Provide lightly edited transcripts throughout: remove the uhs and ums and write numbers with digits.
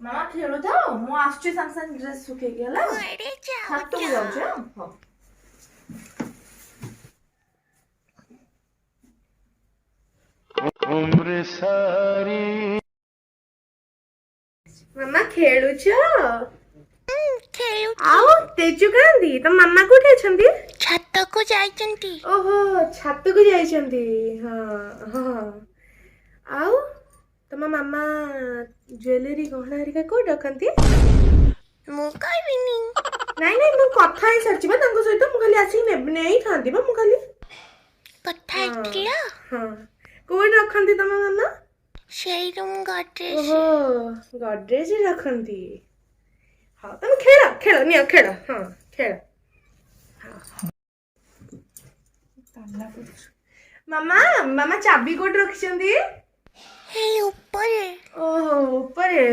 ମାମା ଖେଳୁଥାଅ, ମୁଁ ଆସୁଛି ସାଙ୍ଗେ ସାଙ୍ଗେ ଡ୍ରେସ୍ ଶୁଖେଇକି। ହେଲା? କୁଆଡେ ଛାତକୁ ଯାଉଛ? ଯାଉଛି। ହଁ ହଉ। उम्र सारी। ମାମା, ଖେଳୁଛ? ଖେଳୁ। ଆଉ ତେଜୁ କାହାନ୍ତି? ତମ ମାମା କୋଉଠି ଅଛନ୍ତି? ଛାତକୁ ଯାଇଛନ୍ତି। ଓହୋ, ଛାତକୁ ଯାଇଛନ୍ତି। ହଁ ହଁ ଆଉ ତମ ମାମା ଜୁଏଲାରୀ, ଗହଣା ହେରିକା କୋଉଠି ରଖନ୍ତି? ମୁଁ କହିବିନି। ନାଇଁ ନାଇଁ, ମୁଁ କଥା ହେଇସାରିଛି ବା ତାଙ୍କ ସହିତ। ମୁଁ ଖାଲି ଆସିକି ନେଇଥାନ୍ତି ବା ମୁଁ ଖାଲି। କଥା ହେଇଥିଲ? ହଁ। କୋଉଠି ରଖନ୍ତି ତମ ମାମା? ସେଇ ରୁମ୍ ଗଡରେଜ। ଓହୋ, ଗଡରେଜ ରଖନ୍ତି। ହଉ, ତମେ ଖେଳ ଖେଳ, ନିଅ ଖେଳ। ହଁ, ଖେଳ। ତାଲା ପଡୁଛି। ମାମା, ମାମା ଚାବି କୋଉଠି ରଖିଛନ୍ତି? ହେଇ ଉପରେ। ଓହୋ, ଉପରେ।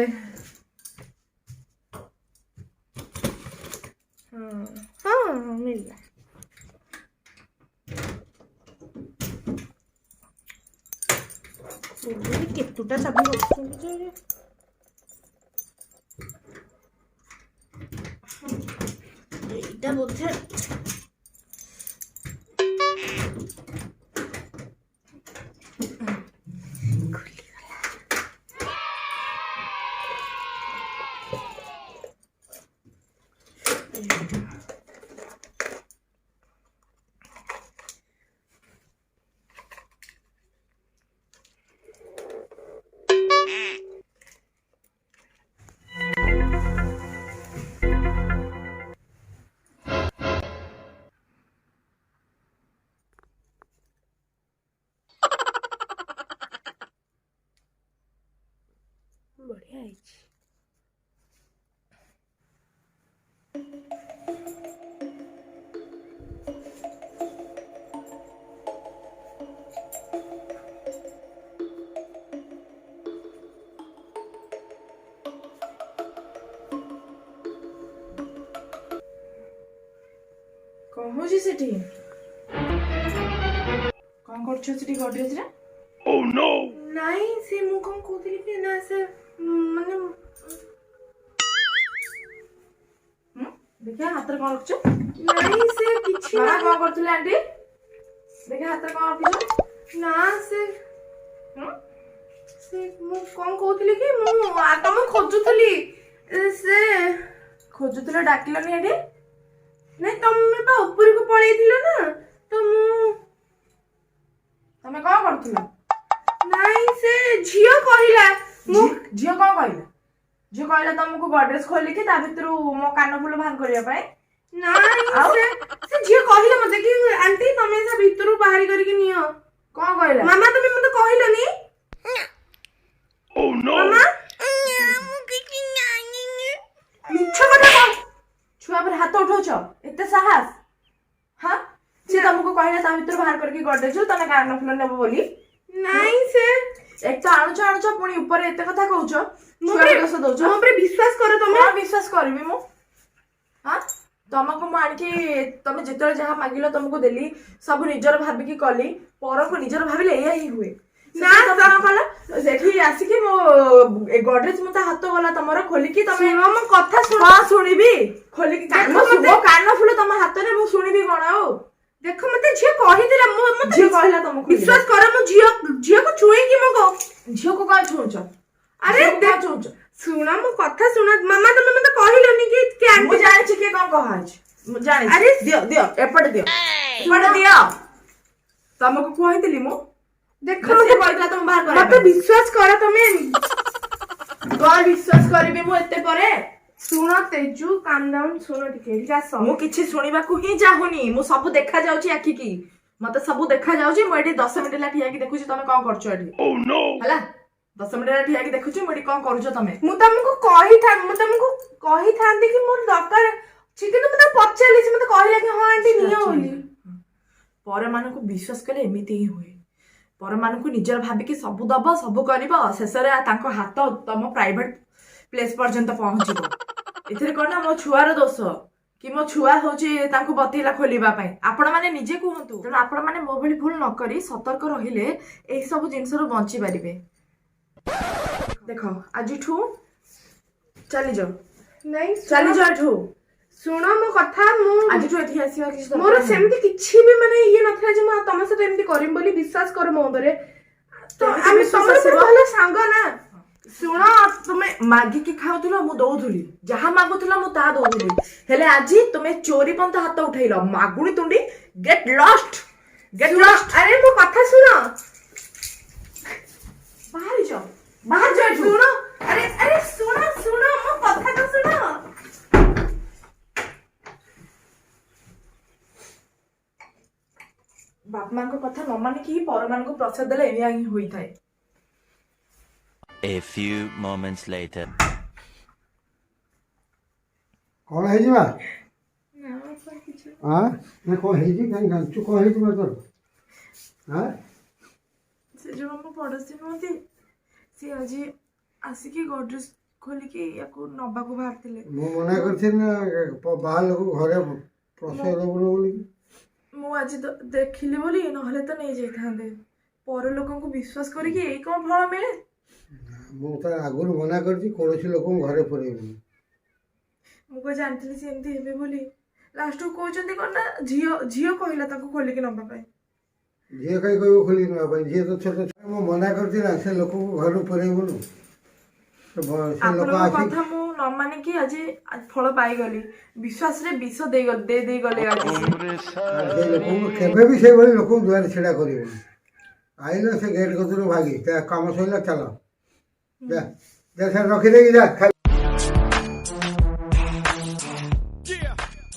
ହଁ ହଁ, ମିଳିଲା। କେତୁଟା ଚାବି ରଖିଛନ୍ତି ଯେ। ଏଇଟା ବୋଧେ। ବଢିଆ ହେଇଛି। କଣ ହଉଛି ସେଠି? କଣ କରୁଛ ସେଠି ଗଡରେଜରେ? ନାଇଁ, ସେ ମୁଁ କଣ କହୁଥିଲି କି, ନା ସେ ମାନେ ହୁଁ, ଦେଖିଆ ହାତରେ କଣ ରଖିଛ? ନାଇଁ, ସେ କିଛି ମାମା ନାହିଁ। କଣ କରୁଥିଲେ ଆଣ୍ଟି? ଦେଖିଆ ହାତରେ କଣ ରଖିଛ? ନା, ସେ ହୁଁ? ସେ ମୁଁ କଣ କହୁଥିଲି କି, ମୁଁ ତମକୁ ଖୋଜୁଥିଲି। ସେ ଖୋଜୁଥିଲ, ଡାକିଲନି ଏଠି? ନାଇଁ, ତମେ ବା ଉପରକୁ ପଳେଇଥିଲ ନା, ତ ମୁଁ ତମେ କଣ କରୁଥିଲ? ନାଇଁ, ସେ ଝିଅ କହିଲା, ମୁଁ ଝିଅ କଣ କହିଲା? ଝିଅ କହିଲା ତମକୁ ଗଡରେଜ ଖୋଲିକି ତା ଭିତରୁ ମୋ କାନ ଫୁଲ ବାହାର କରିବା ପାଇଁ? ନାଇଁ। ଆଉ? ସେ ଝିଅ କହିଲା ମତେ କି ଆଣ୍ଟି, ତମେ ତା ଭିତରୁ ବାହାରି କରିକି ନିଅ। କଣ କହିଲା? ମାମା, ତମେ ମତେ କହିଲନି? ନା। ମାମା। ନା, ମୁଁ କିଛି ଜାଣିନି। ମିଛ କଥା କହ। ଛୁଆ ଉପରେ ହାତ ଉଠଉଛ, ଏତେ ସାହସ? ହଁ, ସେ ତମକୁ କହିଲା ତା ଭିତରୁ ବାହାର କରିକି ଗଡରେଜ ତମେ କାନ ଫୁଲ ନେବ ବୋଲି? ନାଇଁ, ସେ ଏକ ତ ଆଣୁଛ ଆଣୁଛ, ପୁଣି ଉପରେ ଏତେ କଥା କହୁଛ। ମୋ ଛୁଆକୁ ଦୋଷ ଦଉଛ। ମୋ ଉପରେ ବିଶ୍ୱାସ କର ତମେ। କଣ ବିଶ୍ୱାସ କରିବି ମୁଁ? ହଁ, ତମକୁ ମୁଁ ଆଣିକି, ତମେ ଯେତେବେଳେ ଯାହା ମାଗିଲ ତମକୁ ଦେଲି, ସବୁ ନିଜର ଭାବିକି କଲି। ପରକୁ ନିଜର ଭାବିଲେ ଏଇଆ ହିଁ ହୁଏ। ନା, ନା, ତମେ କଣ କଲ? ସେଠି ଆସିକି ମୋ ଗଡରେଜ, ମୁଁ ତା ହାତ ଗଲା ତମର, ଖୋଲିକି ତମେ ଶୁଣ, ମୋ କଥା ଶୁଣ। ହଁ, ଶୁଣିବି। ଖୋଲିକି କାନ ଦେଖ ମତେ- ମୋ କାନ ଫୁଲ ତମ ହାତରେ, ମୁଁ ଶୁଣିବି କଣ ଆଉ? ଦେଖ, ମତେ ଝିଅ କହିଥିଲା, ମୁଁ ମତେ ଝିଅ କହିଲା ତମକୁ? ବିଶ୍ୱାସ କର, ମୁଁ ଝିଅକୁ ଛୁଇଁକି ମୁଁ ଝିଅକୁ କଣ ଛୁଉଁଛ? ଆରେ ଝିଅକୁ କଣ ଛୁଉଁଛ? ଶୁଣ, ମୋ କଥା ଶୁଣ। ମାମା, ତମେ ମତେ କହିଲନି କି କି ମୁଁ ଆଣ୍ଟି ଜାଣିଛି କିଏ କଣ କହାଉଛି, ମୁଁ ଜାଣିଛି। ଆରେ ଦିଅ ଦିଅ, ଏପଟେ ଦିଅ, ଏପଟେ ଦିଅ। ତମକୁ କହିଥିଲି ମୁଁ। ଦେଖ, ସେ ମତେ କହିଥିଲା ତମେ ବାହାର କରିବା ମତେ ପାଇଁ। ବିଶ୍ୱାସ କର ତମେ। କଣ ବିଶ୍ୱାସ କରିବି ମୁଁ ଏତେ ପରେ? ଶୁଣ ତେଜୁ, କାମ୍ ଡାଉନ୍, ଶୁଣ ଟିକେ, ଏଠିକି ଆସ। ମୁଁ କିଛି ଶୁଣିବାକୁ ହିଁ ଚାହୁଁନି। ମୁଁ ସବୁ ଦେଖା ଯାଉଛି ଆଖିକି, ମତେ ସବୁ ଦେଖା ଯାଉଛି। ମୁଁ ଏଠି 10 ମିନିଟ୍ ହେଲା ଠିଆ ହେଇକି ଦେଖୁଛି ତମେ କଣ କରୁଛ ଏଠି। ହେଲା, 10 ମିନିଟ୍ ହେଲା ଠିଆ ହେଇକି ଦେଖୁଛି ମୁଁ ଏଠି କଣ କରୁଛ ତମେ। ମୁଁ ତମକୁ କହିଥାନ୍ତି କି ମୋର ଦରକାର ଅଛି, କିନ୍ତୁ ମୁଁ ତାକୁ ପଚାରିଲି, ସେ ମତେ କହିଲା କି ହଁ ଆଣ୍ଟି, ନିଅ ବୋଲି। ପରମାନଙ୍କୁ ବିଶ୍ୱାସ କଲେ ଏମିତି ହିଁ ହୁଏ। ପରମାନଙ୍କୁ ନିଜର ଭାବିକି ସବୁ ଦବ, ସବୁ କରିବ, ଶେଷରେ ତାଙ୍କ ହାତ ତମ ପ୍ରାଇଭେଟ ପ୍ଲେସ୍ ପର୍ଯ୍ୟନ୍ତ ପହଞ୍ଚିବ। ଏଥିରେ କଣ ନା ମୋ ଛୁଆର ଦୋଷ କି ମୋ ଛୁଆ ହଉଛି ତାଙ୍କୁ ବତେଇଲା ଖୋଲିବା ପାଇଁ? ଆପଣମାନେ ନିଜେ କୁହନ୍ତୁ। ତେଣୁ ଆପଣମାନେ ମୋ ଭଳି ଭୁଲ ନ କରି ସତର୍କ ରହିଲେ ଏଇ ସବୁ ଜିନିଷରୁ ବଞ୍ଚି ପାରିବେ। ଦେଖ, ଆଜିଠୁ ଚାଲିଯାଅ। ନାଇଁ, ଶୁଣ- ଚାଲିଯାଅ ଏଠୁ। ଶୁଣ ମୋ କଥା, ମୁଁ ଆଜିଠୁ ଏଠିକି ଆସିବା କିଛି ଦରକାର ମୋର ନାହିଁ। ସେମିତି କିଛି ବି ମାନେ ଇଏ ନଥିଲା ଯେ ମୁଁ ଆଉ ତମ ସହିତ ଏମିତି କରିବି ବୋଲି। ବିଶ୍ୱାସ କର ମୋ ଉପରେ ତ। କେମିତି ଆମେ ବିଶ୍ୱାସ ତମର ଆସିବ? ମୋର ଭଲ ସାଙ୍ଗ ନା। ଶୁଣ, ତୁମେ ମାଗିକି ଖାଉଥିଲ, ମୁଁ ଦଉଥିଲି। ଯାହା ମାଗୁଥିଲ ମୁଁ ତାହା ଦଉଥିଲି। ହେଲେ ଆଜି ତୁମେ ଚୋରି ପନ୍ତ ହାତ ଉଠେଇଲ। Maguni Tundi, get lost, get lost. ଆରେ, ମୋ କଥା ଶୁଣ। ବାହାରି ଯାଅ, ବାହାରି ଯାଅ ଏଠୁ। ଶୁଣ, ଆରେ ଆରେ, ଶୁଣ ଶୁଣ, ମୋ କଥା ତ ଶୁଣ। ବାପା ମାଙ୍କ କଥା ନ ମାନିକି ହିଁ ପରମାନଙ୍କୁ ପ୍ରସାଦ ଦେଲେ ଏଇଆ ହିଁ ହୋଇଥାଏ। A few moments later. କ'ଣ ହେଇଛି ମା? ଆଁ, ନା, କ'ଣ ହେଇଛି? କାହିଁ କାନ୍ଦୁଛୁ? କ'ଣ ହେଇଛି ମା ତୋର? ଆଁ? ସେ ଯୋଉ ଆମ ପଡ଼ୋଶୀ ନୁହନ୍ତି, ସିଏ ଆଜି ଆସିକି ଗଡରେଜ ଖୋଲିକି ୟାକୁ ନବାକୁ ବାହାରିଥିଲେ। ମୁଁ ମନା କରିଥିଲି ନା, ବାହାର ଲୋକକୁ ଘରେ ପ୍ରଶ୍ରୟ ଦେବୁନି ବୋଲି? ମୁଁ ଆଜି ଦେଖିଲି ବୋଲି, ନହେଲେ ତ ନେଇଯାଇଥାନ୍ତେ। ପର ଲୋକଙ୍କୁ ବିଶ୍ୱାସ କରିକି ଏଇ କ'ଣ ଫଳ ମିଳେ? ମୁଁ ତ ଆଗରୁ ମନା କରିଛି, କୌଣସି ଲୋକଙ୍କୁ ଘରେ ପୁରେଇବୁନି। ମୁଁ କଣ ଜାଣିଥିଲି ସେ ଏମିତି ହେବେ ବୋଲି? ଲାଷ୍ଟକୁ କହୁଛନ୍ତି କ'ଣ ନା ଝିଅ ଝିଅ କହିଲା ତାକୁ ଖୋଲିକି ନବା ପାଇଁ। ଝିଅ କାହିଁ କହିବ ଖୋଲିକି ନେବା ପାଇଁ? ଝିଅ ତ ଛୋଟ ଛୁଆ। ମୁଁ ମନା କରିଛି ନା, ସେ ଲୋକକୁ ଘରୁ ପୁରେଇବୁନୁ। ସେ ଲୋକ ଆପଣଙ୍କ ଆସି କଥା ମୁଁ ନ ମାନିକି ଆଜି ଫଳ ପାଇଗଲି। ବିଶ୍ୱାସରେ ବିଷ ଦେଇଗଲେ, ଦେଇ ଦେଇଗଲେ ଆଜି ସେ। ଆଉ ସେ ଲୋକଙ୍କୁ କେବେ ବି ସେଇଭଳି ଲୋକଙ୍କୁ ଦୁଆରେ ଛିଡ଼ା କରିବୁନି। ଆଇଲ ସେ ଗେଟ୍ କତିରୁ ଭାଗି, ତା କାମ ସରିଲା, ଚାଲ, ଯା ଯା, ସେ ରଖିଦେଇକି ଯା ଖାଇ।